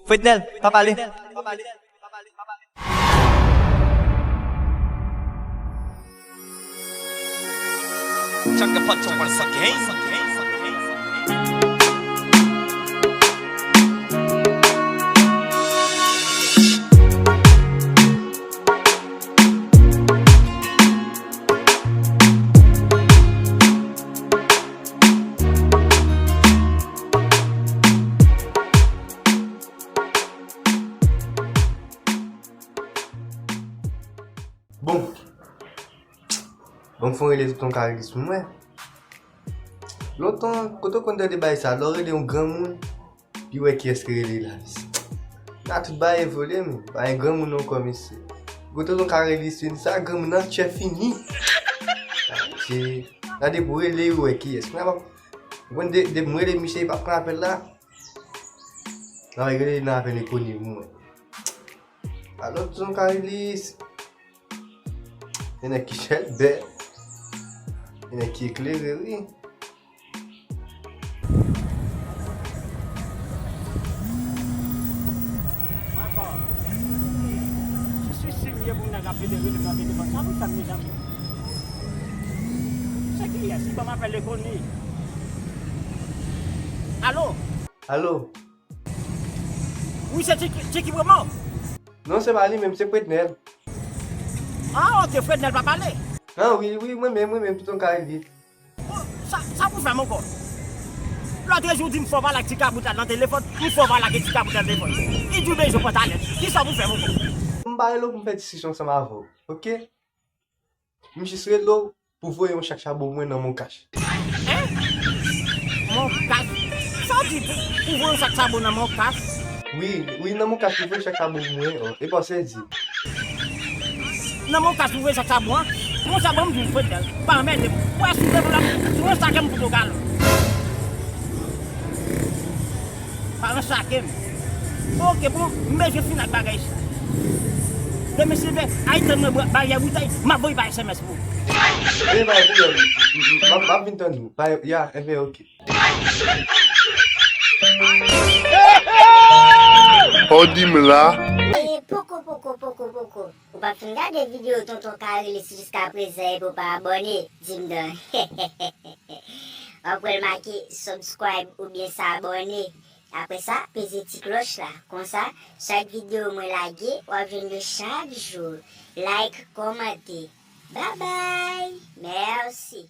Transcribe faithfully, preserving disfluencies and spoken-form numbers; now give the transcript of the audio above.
Frednel, pa pale. Chaka Pacho once again. Bon. Bon, fò rele tonton Karilis pou mwen. Lontan, kote w konn tande bagay sa, lè w rele yon granmoun, pi wè kiyès ki rele la, mesye. La tout bagay evole, men. Pa gen granmoun ankò, mesye. Kote tonton Karilis vin sa, granmoun nan tchè fini. Adje. La depi w rele, ou wè kiyès. Kounye a, m ap, ou konn de, depi m rele misye, li p ap pran apèl la. Nan rele li nan apèl enkoni pou mwen. Alo, tonton Karilis. Gen nèg ki chèlbè. Gen nèg ki eklere, wi. Ankò. Si, si, si, m ye pou nèg ap vide rele nan telefòn. Sa pou fè m, mezanmi? Se kiyès? Li ban m apèl enkoni. Alo? Alo? Wi, se Tchiki, Tchiki Promo? Non, se pa li menm, se Frednel. Ah, ok, Frednel pa pale. Ah, wi, wi, mwen menm, mwen menm, tonton Karilis. Bon, sa, sa pou fè m ankò? Lòt jou, ou di m fò pale ak ti kabrit la nan telefòn, m fò pale ak ti kabrit la nan telefòn. Li di w bezwen pantalèt. Kisa pou fè m ankò? M pa rele w pou m fè diskisyon ansanm avè w, ok? M jis rele w pou voye yon chak chabon pou mwen nan Moncash. Hein? Moncash? Sa w di pou, pou voye yon chak chabon nan Moncash? Wi, wi, nan Moncash pou voye chak chabon pou mwen, oh, e pa w sezi. Nan Moncash pou voye chak chabon an? Monchè, ban m di w, Frednel, pa anmède m. Ou wè si w te vle, si w ranchake m pou do galon. Pa ranchake m. Ok, bon, m bezwen fini ak bagay sa. Demen si vè, ay tann mwen bwa-, baryè boutèy, m ap voye pa S M S pou ou. E pa gen pwoblèm. M ap, m ap vin tann ou. Pa, ya, enben, ok. Odi m la. E poko, poko, poko, poko. Ou pa fin gade videyo tonton Karilis jiskaprezan epi w pa abòne, di m non. W ap wè l make subscribe oubyen s'abonner. Apre sa, peze ti klòch la. Konsa, chak videyo mwen lage, w ap jwenn yo chak jou. Like, kòmante. Babay! Mèsi!